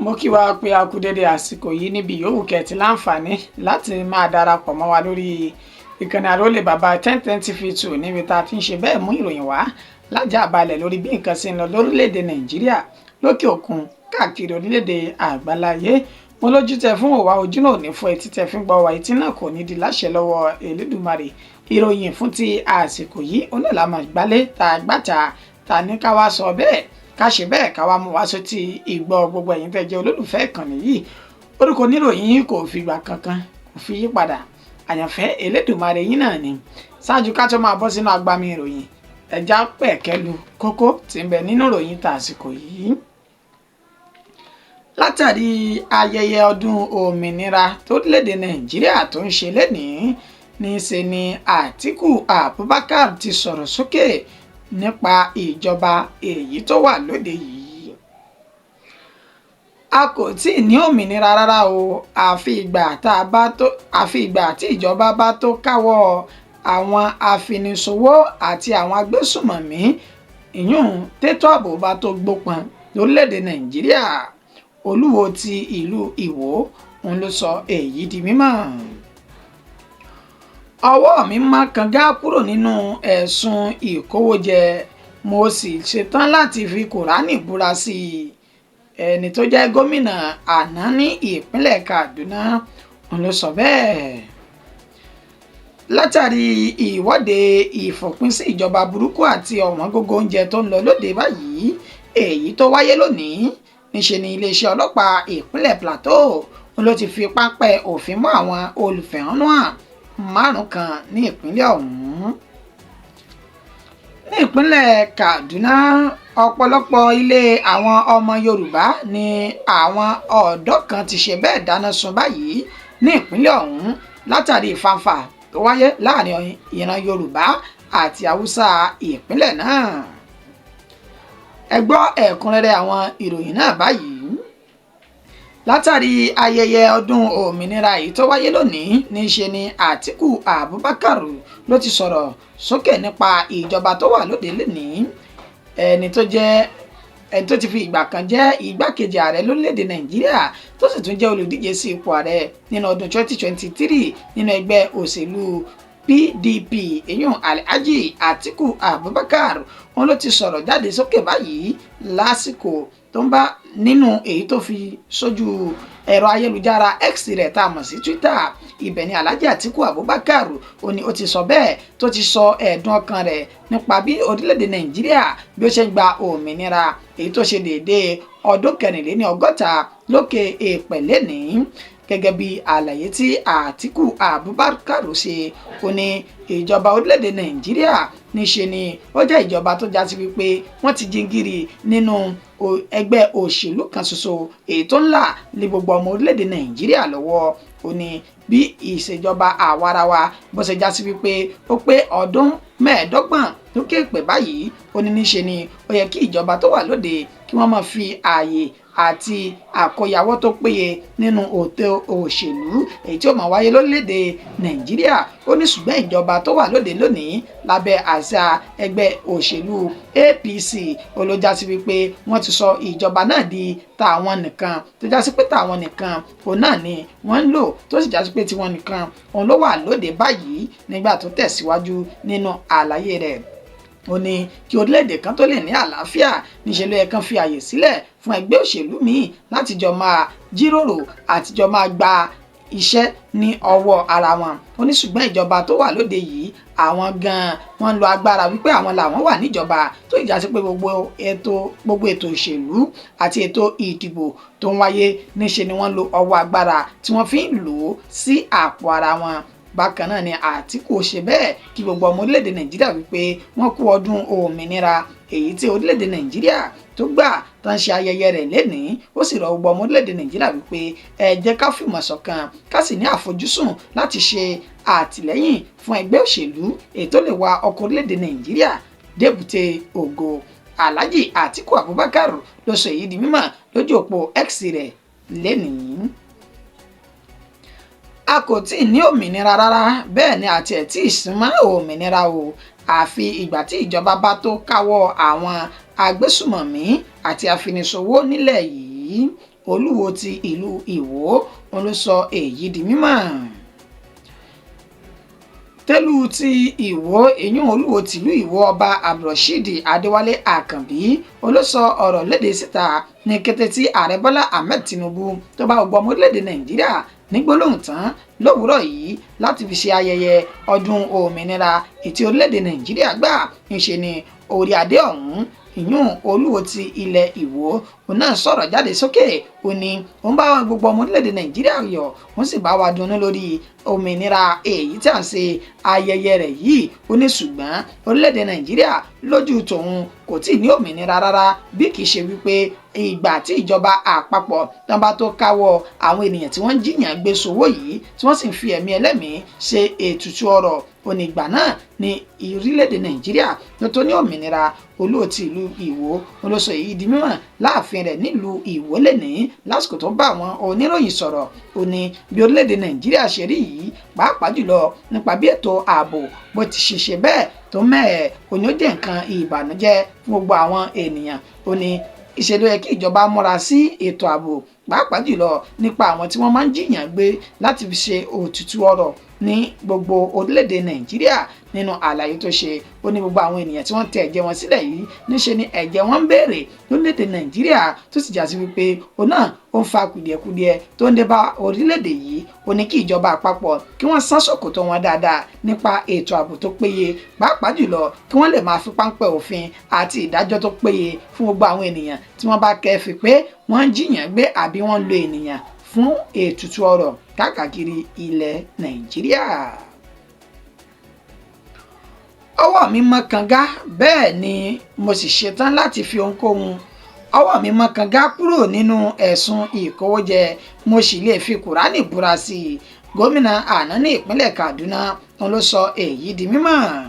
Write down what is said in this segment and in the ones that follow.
Mo kí wa pé a kú dédé àsìkò yìí níbi yòówù kẹ́ ti láǹfààní láti máa darapọ̀ mọ́ wa lórí ìkànnì Àrólé Bàbá 1010 TV 2, níbi tá a ti ń ṣe bẹ́ẹ̀ mú ìròyìn wá lájà balẹ̀ lórí bí nǹkan ṣe ń lọ lórílẹ̀‐èdè Nàìjíríà, lókè òkun, káàkiri orílẹ̀‐èdè àgbáláyé. Mo lójú tẹ fún òwa, ojú náà ò ní fọ́, etí tẹ fún gbọ́ wa, etí náà kò ní di láṣẹ lọ́wọ́ Elédùmarè. Ìròyìn fún ti àsìkò yìí onílàmọ̀ gbálé tá a gbàtà ta ní ká wá sọ bẹ́ẹ̀, ká ṣe bẹ́ẹ̀, ká wá mú wá sótì ìgbọ́ gbogbo ẹ̀yin tẹ́ jẹ́ olólùfẹ́ ìkànnì yìí. Orúkọ oníròyìn yìí kò fìgbà kankan kò fi yí padà, àyànfẹ́ Elédùmarè yín náà ni. Ṣáájú ká tó máa bọ́ sínú agbami ìròyìn, ẹja pẹ̀kẹ́lu kókó tí ń bẹ nínú ìròyìn tàsìkò yìí. Látàrí ayẹyẹ ọdún òmìnira torílẹ̀-èdè Nàìjíríà tó ń ṣe lénìí, níṣe ni Àtíkù Abubakar ti sọ̀rọ̀ sókè nípa ìjọba èyí tó wà lóde yìí. A kò tí ì ní òmìnira rárá o, àfi ìgbà tá a bá tó, àfi ìgbà tí ìjọba bá tó káwọ́ àwọn afiniṣòwò àti àwọn agbésùmọ̀mí ìyún tètò ààbò bá tó gbópọn lórílẹ̀‐èdè Nàìjíríà. Olúwo ti ìlú Ìwó ń ló sọ èyí di mímọ̀. Ọwọ́ mi mọ́ kànga kúrò nínú ẹ̀sùn ìkówójẹ, mo sì ṣetán láti fi Kúránì búra sí i. Ẹni tó jẹ́ gómìnà àná ní ìpínlẹ̀ Kaduna ń ló sọ bẹ́ẹ̀. Látàrí ìwọ́de ìfòpin sí ìjọba burúkú àti ọ̀wọ́n gógó oúnjẹ tó ń lọ lóde báyìí, èyí tó wáyé lónìí, níṣe ni iléeṣẹ́ ọlọ́pàá ìpínlẹ̀ Plateau ló ti fi páńpẹ́ òfin mú àwọn olùfẹ̀hónúhàn márùn kan ní ìpínlẹ̀ ọ̀hún. Ní ìpínlẹ̀ Kaduna, ọ̀pọ̀lọpọ̀ ilé àwọn ọmọ Yorùbá ní àwọn ọ̀dọ́ kan ti ṣe bẹ́ẹ̀ dáná sun báyìí ní ìpínlẹ̀ ọ̀hún, látàrí ìfàǹfà tó wáyé láàrin ìran Yorùbá àti Haúsá ìpínlẹ̀ náà. Ẹ gbọ́ ẹ̀kúnrẹ́rẹ́ àwọn ìròyìn náà báyìí. Látàrí ayẹyẹ ọdún òmìnira yìí tó wáyé lónìí, níṣe ni Àtíkù Abubakar ló ti sọ̀rọ̀ sókè nípa ìjọba tó wà lóde lónìí. Ẹni tó jẹ́ ẹni tó ti fi ìgbà kan jẹ́ igbákejì ààrẹ lórílẹ̀‐èdè Nàìjíríà, tó sì tún jẹ́ olùdíje sí ipò ààrẹ nínú ọdún 2023 nínú ẹgbẹ́ òṣèlú PDP, èyún Alhaji Atiku Abubakar, wọn ló ti sọ̀rọ̀ jáde sókè báyìí lásìkò tó ń bá nínú èyí tó fi sójú ẹ̀rọ ayélujára X rẹ̀ tá a mọ̀ sí Twitter. Ibẹ̀ ni Alhaji Atiku Abubakar ó ní ó ti sọ bẹ́ẹ̀, tó ti sọ ẹ̀dùn ọkàn rẹ̀ nípa bí orílẹ̀-èdè Nàìjíríà bí ó ṣe ń gba òmìnira, èyí tó ṣe déédéé ọdún 64 lókè èèpẹ̀ lénìí. Gẹ́gẹ́ bí àlàyé tí Àtíkù Abubakar ṣe, ó ní ìjọba orílẹ̀-èdè Nàìjíríà níṣe ni ó jẹ́ ìjọba tó já sí wípé wọ́n ti jingiri nínú ẹgbẹ́ òṣèlú kan ṣoṣo, èyí tó ń là lé gbogbo ọmọ orílẹ̀-èdè Nàìjíríà lọ́wọ́. Ó ní bí ìṣèjọba àwarawa bó ṣe já sí wípé ó pé ọdún 25 lókè pẹ̀ báyìí, ó ní níṣe ni ó yẹ kí ìjọba tó wà lóde kí wọ́n máa fi ààyè àti àkóyawọ́ tó péye nínú ètò òṣèlú èyí tí ó máa wáyé lórílẹ̀‐èdè Nàìjíríà. Ó ní ṣùgbọ́n ìjọba tó wà lóde lónìí lábẹ́ àṣà ẹgbẹ́ òṣèlú APC ó ló já sí wípé wọ́n ti sọ ìjọba náà di tàwọn nìkan, tó já sí pé tàwọn nìkan òun náà ni wọ́n ń lò, tó sì já sí pé tiwọn nìkan òun ló wà lóde báyìí. Nígbà tó tẹ̀síwájú nínú àlàyé rẹ̀, ó ní kí orílẹ̀-èdè kan tó lè ní àlàáfíà, níṣẹ́ ló yẹ kán fi àyè sílẹ̀ fún ẹgbẹ́ òṣèlú míì láti jọ máa jíròrò àti jọ máa gba iṣẹ́ ní ọwọ́ ara wọn. Ó ní ṣùgbọ́n ìjọba tó wà lóde yìí, àwọn gan-an wọ́n ń lo agbára wípé àwọn làwọn wà níjọba, tó ìjà sí pé gbogbo ètò òṣèlú àti ètò ìdìbò tó ń wáyé, níṣe ni wọ́n lo ọwọ́ agbára tí wọ́n fi ń lò ó sí àpò ara wọn. Bákan náà ni Àtìkù ṣe bẹ́ẹ̀ kí gbogbo ọmọ orílẹ̀-èdè Nàìjíríà wípé wọ́n kú ọdún òmìnira èyí tí orílẹ̀-èdè Nàìjíríà tó gbà tó ń ṣe ayẹyẹ rẹ̀ lénìí. Ó sì rọ gbogbo ọmọ orílẹ̀-èdè Nàìjíríà wípé ẹ jẹ́ ká fìmọ̀ ṣọ̀kan, ká sì ní àfojúsùn láti ṣe àtìlẹ́yìn fún ẹgbẹ́ òṣèlú èyí tó lè wa ọkọ̀ orílẹ̀-èdè Nàìjíríà débùté ògo. Alhaji Atiku Abubakar ló sọ èyí di mímọ̀ lójú òpó X rẹ̀ lénìí. A kò tí ì ní òmìnira rárá, bẹ́ẹ̀ ni àti ẹ̀ tí ì súnmọ́ òmìnira o, àfi ìgbà tí ìjọba bá tó káwọ́ àwọn agbésùmọ̀mí àti afiniṣòwò nílẹ̀ yìí. Olúwo ti ìlú Ìwó òun ló sọ èyí di mímọ̀. Tẹ́lú ti Ìwó ìyún Olúwo tìlú Ìwó Ọba Abdulrasheed Adéwálé Àkànbí olóṣọ ọ̀rọ̀ léde síta ní kété tí Ààrẹ Bọ́lá Ahmed Tinubu tó bá gbogbo ọmọ orílẹ̀-èdè Nàìjíríà ní gbólóhùn tán lówùúrọ̀ yìí láti fi ṣe ayẹyẹ ọdún òmìnira ètí orílẹ̀-èdè Nàìjíríà gbà. Ńṣe ni orí adé ọ̀hún ìyún Olúwo ti ilẹ̀ Ìwó òun náà sọ̀rọ̀ jáde sókè. Ó ní òun bá gbogbo ọmọ orílẹ̀-èdè Nàìjíríà yọ̀, òun sì bá wa dunnú lórí òmìnira èyí tí à ń ṣe ayẹyẹ rẹ̀ yìí. Ó ní ṣùgbọ́n orílẹ̀-èdè Nàìjíríà lójú tòun kò tí ì ní òmìnira rárá, bí kì í ṣe wípé ìgbà tí ìjọba àpapọ̀ tán bá tó káwọ́ àwọn ènìyàn tí wọ́n ń jiyàn gbé sowó yìí, tí wọ́n sì ń fi ẹ̀mí ẹlẹ́mìí ṣe ètùtù ọrọ̀. Onígbà náà ní orílẹ̀-èdè Nàìjíríà ló tó ní òmìnira. Olúwo ti ìlú Ìwó olóṣò èyí di mímọ̀ láàfin rẹ̀ nílùú Ìwó lẹ́nìí lásìkò tó bá àwọn oníròyìn sọ̀rọ̀. Ó ní bí orílẹ̀-èdè Nàìjíríà ṣe rí yìí, pàápàá jùlọ nípa bí ètò ààbò bó ti ṣe ṣe bẹ́ẹ̀ tó mẹ́ẹ̀, ó ní ó jẹ́ nǹkan ìbànújẹ́ fún gbogbo àwọn ènìyàn. Ó ní ìṣe ló yẹ kí ìjọba múra sí ètò ààbò, pàápàá jùlọ nípa àwọn tí wọ́n máa ń jiyàn gbé láti fi ṣe òtútù ọrọ̀ ní gbogbo orílẹ̀-èdè Nàìjíríà. Nínú àlàyé tó ṣe, ó ní gbogbo àwọn ènìyàn tí wọ́n tẹ ẹ̀jẹ̀ wọn sílẹ̀ yìí, níṣe ni ẹ̀jẹ̀ wọn ń béèrè lórílẹ̀-èdè Nàìjíríà, tó sì já sí wípé òun náà ó ń fa kùdìẹ̀kudiẹ tó ń dé bá orílẹ̀-èdè yìí. Ó ní kí ìjọba àpapọ̀ kí wọ́n sán ṣòkòtò wọn dáadáa nípa ètò ààbò tó péye, pàápàá jùlọ kí wọ́n lè máa fi páńpẹ́ òfin àti ìdájọ́ tó péye fún gbogbo àwọn ènìyàn tí wọ́n bá kẹ́fì pé wọ́n ń jiyàn gbé àbí wọ́n ń lo ènìyàn fún ètùtù ọrọ̀ káàkiri ilẹ̀ Nàìjíríà. Ọwọ́ mi mọ́ kànga, bẹ́ẹ̀ ni mo sì ṣetán láti fi ohunkóhun. Ọwọ́ mi mọ́ kànga kúrò nínú ẹ̀sùn ìkówójẹ, mo sì lè fi Kùránì búra sí i. Gómìnà àná ní ìpínlẹ̀ Kaduna òun ló sọ èyí di mímọ̀.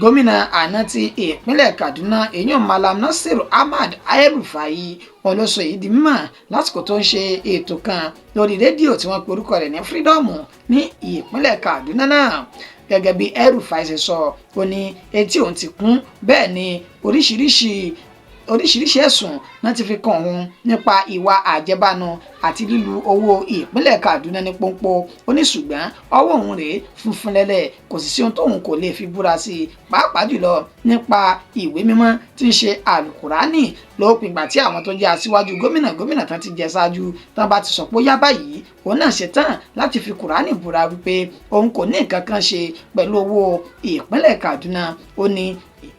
Gómìnà àná ti ìpínlẹ̀ Kaduna èyàn Malam Nasir Ahmad El-Rufai òun ló sọ èyí di mímọ̀ lásìkò tó ń ṣe ètò kan lórí rédíò tí wọ́n pe orúkọ rẹ̀ ní Freedom ní ìpínlẹ̀ Kaduna náà. Gẹ́gẹ́ bí El-Rufai ṣe sọ, ó ní etí òun ti kún, bẹ́ẹ̀ ni oríṣiríṣi ẹ̀sùn náà ti fi kàn òun nípa ìwà àjẹbánu àti lílu owó ìpínlẹ̀ Kaduna ní pọ́npọ́. Ó ní ṣùgbọ́n ọwọ́ òun rèé funfun lẹ́lẹ̀, kò sì sí ohun tóun kò lè fi búra sí i, pàápàá jùlọ nípa ìwé mímọ́ tí ń ṣe Àlùkùránì. Lópin ìgbà tí àwọn tó jẹ́ aṣíwájú gómìnà tán ti jẹ ṣáájú tán bá ti sọ pé ó yá báyìí, òun náà ṣetán láti fi Kùránì búra wípé òun kò ní nǹkan kan ṣe pẹ̀lú owó ìpínlẹ̀ Kaduna. Ó ní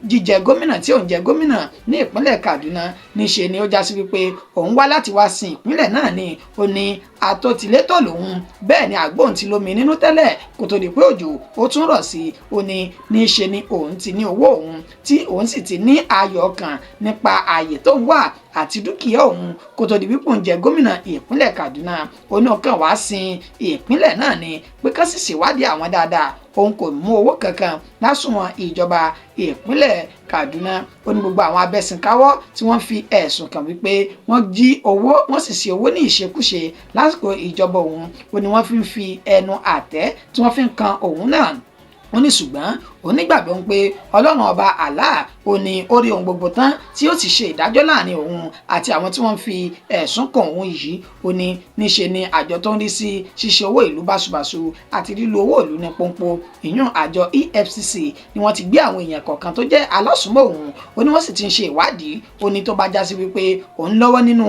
jíjẹ gómìnà tí òun jẹ gómìnà ní ìpínlẹ̀ Kaduna níṣe ni ó já sí wípé òun wá láti wá sin ìpínlẹ̀ náà ni. Ó ní àtòtílétò lòun, bẹ́ẹ̀ ni àgbóhùn ti lómi nínú tẹ́lẹ̀ kó tó di pé òjò ó tún rọ̀ sí i. Ó ní níṣe ni òun ti ní owó òun tí òun sì ti ní ayọ̀ ọkàn nípa ààyè tó ń wà àti dúkìá òun kó tó di wípé òun jẹ gómìnà ìpínlẹ̀ Kaduna. Ó ní ọkàn wá sin ìpínlẹ̀ náà ni pé ká sì ṣèwádìí àwọn dáadáa, òun kò mú owó kankan lásùnwọ̀n ìjọba ìpínlẹ̀ Kaduna. Ó ní gbogbo àwọn abẹ́sìnkáwọ́ tí wọ́n fi ẹ̀sùn kàn wípé wọ́n jí owó, wọ́n sì ṣe owó ní ìṣekúṣe lásìkò ìjọba òun, ó ní wọ́n fi ń fi ẹnu àtẹ́ tí wọ́n fi ń kan òun náà. Ó ní ṣùgbọ́n òun nígbàgbọ́ pé Ọlọ́run ọba Allah ó ní ó rí ohun gbogbo tán tí ó sì ṣe ìdájọ́ láàrin òun àti àwọn tí wọ́n fi ẹ̀sùn kàn òun yìí. Ó ní níṣe ni àjọ tó ń rí sí ṣíṣe owó ìlú báṣubàṣu àti lílo owó ìlú ní pọ́npọ́, ìyún àjọ EFCC, ni wọ́n ti gbé àwọn èèyàn kọ̀ọ̀kan tó jẹ́ alásùnmọ́ òun. Ó ní wọ́n sì ti ń ṣe ìwádìí. Ó ní tó bá já sí wípé òun lọ́wọ́ nínú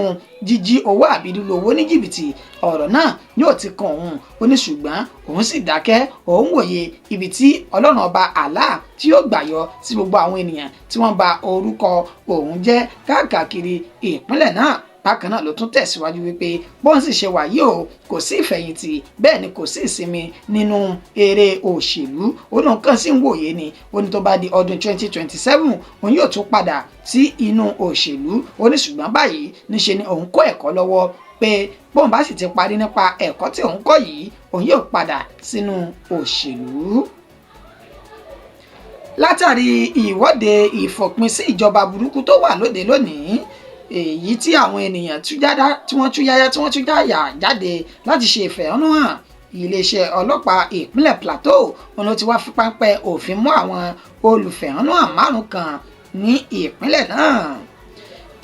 jíjí owó àbí lílo owó ní jìbìtì, ọ̀rọ̀ náà yóò ti kan òun. Ó ní ṣùgbọ́n òun sì dákẹ́, òun wòye ibi tí Ọlọ́run ọba Allah tí yóò gbà yọ sí gbogbo àwọn ènìyàn tí wọ́n bà orúkọ òun jẹ́ káàkiri ìpínlẹ̀ náà. Bákan náà ló tún tẹ̀síwájú wípé bóun sì ṣe wà yìí o, kò sí ìfẹ̀yìntì, bẹ́ẹ̀ ni kò sí ìsinmi nínú eré òṣèlú. Ó lóun kàn sí ń wòye ni. Ó ní tó bá di ọdún 2027 òun yóò tún padà sí inú òṣèlú. Ó ní ṣùgbọ́n báyìí níṣe ni òun kọ́ ẹ̀kọ́ lọ́wọ́, pé bóun bá sì ti parí nípa ẹ̀kọ́ tí òun kọ́ yìí, òun yóò padà sínú òṣèlú. Látàrí ìwọ́de ìfòpin sí ìjọba burúkú tó wà lóde lónìí, èyí tí àwọn ènìyàn tí wọ́n tú yáyá tí wọ́n tú yáyà jáde láti ṣe ìfẹ̀hónúhàn, iléeṣẹ́ ọlọ́pàá ìpínlẹ̀ Plateau òun ló ti wá fi páńpẹ́ òfin mú àwọn olùfẹ̀hónúhàn 5 kan ní ìpínlẹ̀ náà.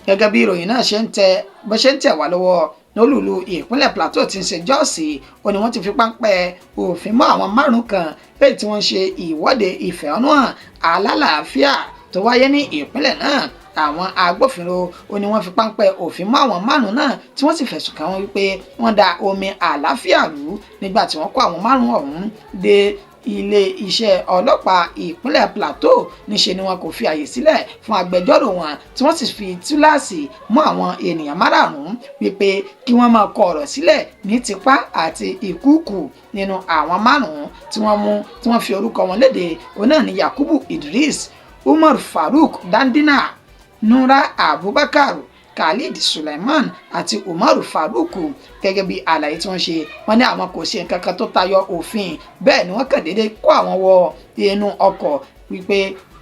Gẹ́gẹ́ bí ìròyìn náà ṣe ń tẹ bó ṣe ń tẹ̀ wá lọ́wọ́, lólùlù ìpínlẹ̀ Plateau tí ń ṣe Jọ́ọ̀sì, ó ní wọ́n ti fi páńpẹ́ òfin mọ́ àwọn 5 kan lẹ́yìn tí wọ́n ṣe ìwọ́de ìfẹ̀hónúhàn alálàáfíà tó wáyé ní ìpínlẹ̀ náà. Àwọn agbófinró ó ní wọ́n fi páńpẹ́ òfin mọ́ àwọn 5 náà tí wọ́n sì fẹ̀sùn kàn wọ́n wípé wọ́n da omi àlàáfíà rú nígbà tí wọ́n kó àwọn 5 ọ̀hún dé ilé iṣẹ́ ọlọ́pàá ìpínlẹ̀ Plateau. Níṣe ni wọn kò fi àyè sílẹ̀ fún agbẹjọ́rò wọn, tí wọ́n sì fi túláàsì mú àwọn ènìyàn 5 wípé kí wọ́n máa kọ ọ̀rọ̀ sílẹ̀ ní tipá àti ìkúùkù. Nínú àwọn 5 tí wọ́n mú tí wọ́n fi orúkọ wọn léde, òun náà ni Yakubu Idris, Umar Farouk Dandina, Nura Abubakar, Khalid Suleiman àti Umaru Farouk. Gẹ́gẹ́ bí àlàyé tí wọ́n ṣe, wọ́n ní àwọn kò ṣe nǹkan kan tó tayọ òfin, bẹ́ẹ̀ ni wọ́n kàn déédéé kó àwọn wọ inú ọkọ̀ wípé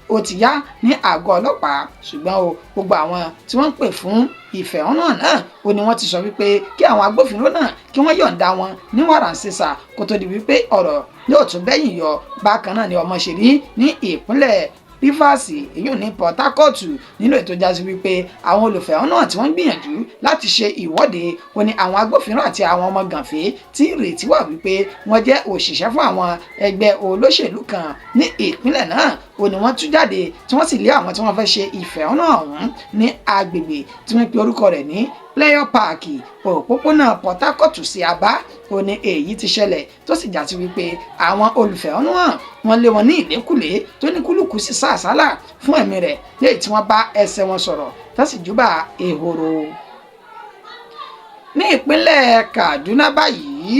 ó ti yá ní àgọ́ ọlọ́pàá. Ṣùgbọ́n o, gbogbo àwọn tí wọ́n ń pè fún ìfẹ̀hónúhàn náà ó ní wọ́n ti sọ wípé kí àwọn agbófinró náà kí wọ́n yọ̀ǹda wọn ní wàràǹṣeṣà kó tó di wípé ọ̀rọ̀ yóò tún bẹ́yìn yọ. Bákan náà ni Ọmọṣẹ́rí ní ìpínlẹ̀ Rivers, èyí ní Port Harcourt, nínú ètò jásí wípé àwọn olùfẹ̀hónúhàn tí wọ́n ń gbìyànjú láti ṣe ìwọ́de, ó ní àwọn agbófinró àti àwọn ọmọ gànfẹ́ tí ìrètí wà wípé wọ́n jẹ́ òṣìṣẹ́ fún àwọn ẹgbẹ́ olóṣèlú kan ní ìpínlẹ̀ náà, ó ní wọ́n tú jáde tí wọ́n sì lé àwọn tí wọ́n fẹ́ ṣe ìfẹ̀hónúhàn ọ̀hún ní agbègbè tí wọ́n pe orúkọ rẹ̀ ní Player Park, òpópónà Port Harcourt sí Aba. Ó ní èyí ti ṣẹlẹ̀ tó sì já sí wípé àwọn olùfẹ̀hónúhàn wọ́n lé wọn ní ìlékùlé tó ní kúlùkù sí sàsálà fún ẹ̀mí rẹ̀ léyìí tí wọ́n bá ẹsẹ̀ wọn sọ̀rọ̀ tó sì júbà ehoro. Ní ìpínlẹ̀ Kaduna báyìí,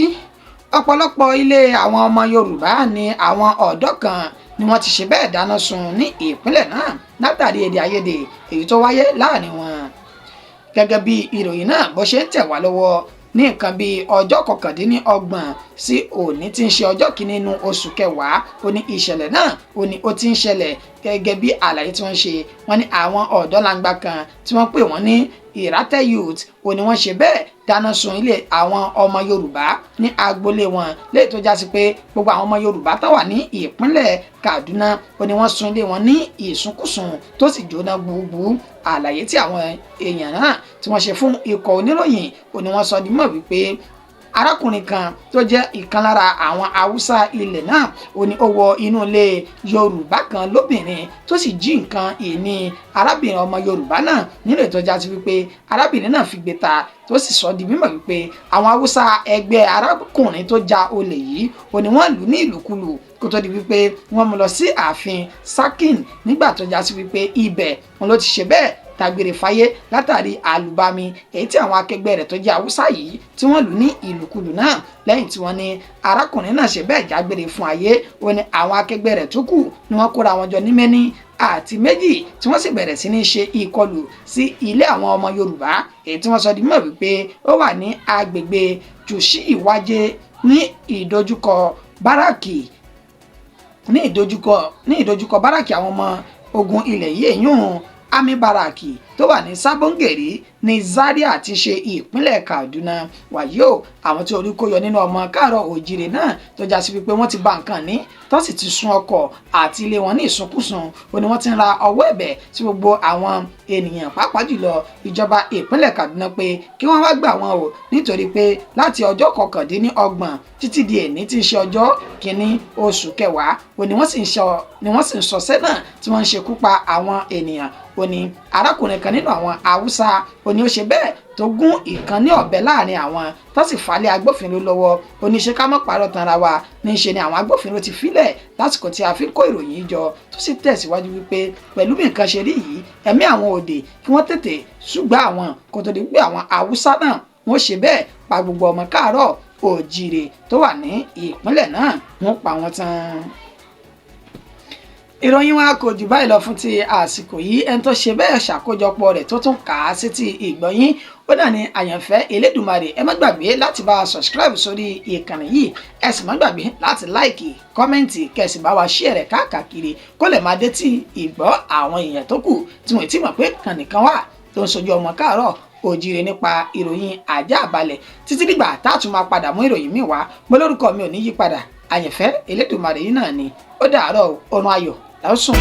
ọ̀pọ̀lọpọ̀ ilé àwọn ọmọ Yorùbá ní àwọn ọ̀dọ́ kan ni wọ́n ti ṣe bẹ́ẹ̀ dáná sun ní ìpínlẹ̀ náà látàrí èdè àìyedè èyí tó wáyé láàrin wọn. Gẹ́gẹ́ bí ìròyìn náà bó ṣe ń tẹ̀ wá lọ́wọ́, ní nǹkan bíi ọjọ́ 29 sí òní tí ń ṣe ọjọ́ 1 nínú oṣù kẹwàá, ó ní ìṣẹ̀lẹ̀ náà ó ní ó ti ń ṣẹlẹ̀. Gẹ́gẹ́ bí àlàyé tí wọ́n ṣe, wọ́n ní àwọn ọ̀dọ́langba kan tí wọ́n pè wọ́n ní Ìrátẹ Youth, ó ní wọ́n ṣe bẹ́ẹ̀ dáná sun ilé àwọn ọmọ Yorùbá ní agboolé wọn, léyìí tó já sí pé gbogbo àwọn ọmọ Yorùbá tó wà ní ìpínlẹ̀ Kaduna, ó ní wọ́n sun ilé wọn ní ìsunkúsun tó sì jóná gbùgbù. Àlàyé tí àwọn èèyàn náà tí wọ́n ṣe fún ikọ̀ oníròyìn, ó ní wọ́n sọ di mọ̀ wípé arákùnrin kan tó jẹ́ ìkan lára àwọn Haúsá ilẹ̀ náà, ó ní ó wọ inú ilé Yorùbá kan lóbìnrin tó sì jí nǹkan ìní arábìnrin ọmọ Yorùbá náà, nínú ìtọ́já sí wípé arábìnrin náà fi gbé ta, tó sì sọ di mímọ̀ wípé àwọn Haúsá ẹgbẹ́ arákùnrin tó ja olè yìí, ó ní wọ́n lù ní ìlùkulù kó tó di wípé wọ́n mú lọ sí ààfin Sakin, nígbà tó já sí wípé ibẹ̀ wọn ló ti ṣe bẹ́ẹ̀ dágbére fáyé látàrí àlùbami èyí tí àwọn akẹgbẹ́ rẹ̀ tó jẹ́ Haúsá yìí tí wọ́n lù ní ìlùkulù náà. Lẹ́yìn tí wọ́n ní arákùnrin náà ṣe bẹ́ẹ̀ jágbére fún ayé, ó ní àwọn akẹgbẹ́ rẹ̀ tó kù ni wọ́n kóra wọn jọ ní mẹ́ni àti méjì tí wọ́n sì bẹ̀rẹ̀ sí ní ṣe ìkọlù sí ilé àwọn ọmọ Yorùbá, èyí tí wọ́n sọ di mọ̀ wípé ó wà ní agbègbè Jùṣí Ìwájé ní ìdojúkọ báràkì ní ìdojúkọ báràkì àwọn ọmọ ogun ilẹ̀ yìí, èyún Army Baraki tó wà ní Sabongeri ní Zaria ti ṣe ìpínlẹ̀ Kaduna. Wàyí o, àwọn tí orí kó yọ nínú ọmọ káàárọ̀ òjìrè náà tó já sí wípé wọ́n ti bà nǹkan ní tó sì ti sun ọkọ̀ àti ilé wọn ní ìsunkúsun, ó ní wọ́n ti ń ra ọwọ́ ẹ̀bẹ̀ sí gbogbo àwọn ènìyàn, pàápàá jùlọ ìjọba ìpínlẹ̀ Kaduna, pé kí wọ́n wá gbà wọ́n o, nítorí pé láti ọjọ́ 29 títí di èní tí ń ṣe ọjọ́ 1 oṣù kẹwàá, ó ní wọ́n sì ń sọsẹ́ náà tí wọ́n ń ṣekú pa àwọn ènìyàn. Ó ní arákùnrin kan nínú àwọn Haúsá, ó ní ó ṣe bẹ́ẹ̀ tó gún ìkan ní ọ̀bẹ láàrin àwọn tó sì falẹ̀ agbófinró lọ́wọ́. Ó ní ṣe ká mọ́ parọ́ tanra wa, ní ṣe ni àwọn agbófinró ti filẹ̀ lásìkò tí a fi ń kó ìròyìn jọ, tó sì tẹ̀síwájú wípé pẹ̀lú bí nǹkan ṣe rí yìí, ẹ̀mí àwọn òde kí wọ́n tètè ṣùgbà àwọn kó tó di pé àwọn Haúsá náà wọ́n ṣe bẹ́ẹ̀ pa gbogbo ọmọ káàárọ̀ òjìrè tó wà ní ìpínlẹ̀ náà, wọ́n pa wọ́n tán. Ìròyìn wa kò jù báyìí lọ fún ti àsìkò yìí. Ẹni tó ṣe bẹ́ẹ̀ ṣàkójọpọ̀ rẹ̀ tó tún kà á sétí ìgbọ̀nyín, ó náà ni Àyànfẹ́ Elédùmarè. Ẹ má gbàgbé láti bá a subscribe sórí ìkànnì yìí, ẹ sì má gbàgbé láti láìkì, kọ́mẹ́ǹtì, kẹsì bá wa share rẹ̀ káàkiri kó lè máa dé tí ìgbọ́ àwọn èèyàn tó kù tí wọ́n ti mọ̀ pé kànnì kan wà tó ń sojú ọmọ káàárọ̀ òjìrè nípa ìròyìn ajá àbálẹ̀. Títí dìgbà tá a tún máa padà mú ìròyìn míì wá, mo lórúkọ mi ò ní yí padà, Àyànfẹ́ Elédùmarè yìí náà ni. Ó dàárọ̀, oorun ayọ̀ lásùn.